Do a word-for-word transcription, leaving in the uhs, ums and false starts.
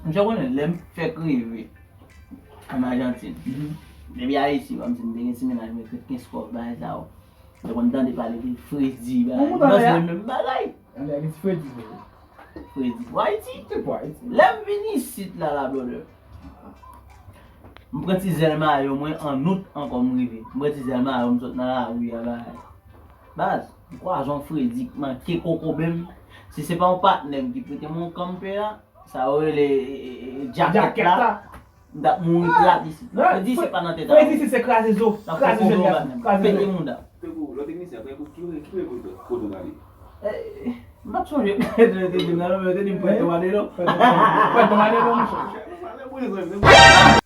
Misye konnen lè m fèk rive an Ajantin. Depi Ayiti, kòmsi m te gen ti mennaj mwen, Kenskòf, bagay sa yo. Mwen konn tande pale de fredi, bagay. Nan se menm bagay. Fredi pou Ayiti. Lè m vin isit la, la, brother. M pran ti zèl mayo mwen an out ankò m rive. M pran ti zèl mayo m sot nan lari a, bagay. Baz, m kwaze yon fredi k manke kokobe m. Si se pa yon patnè m ki prete m yon kanpe la, sa yo rele, e, e, e, djakèt la. M t ap mouri plat isit. Fredi se pa nan tèt a ou. Fredi se kraze zo. Kraze zo. Pete mouda. Tankou lòt teknisyen, apre ki kote w prale? M pa t sonje. Yo te di m nan, yo te di m prete Madelon. Prete Madelon, monchè.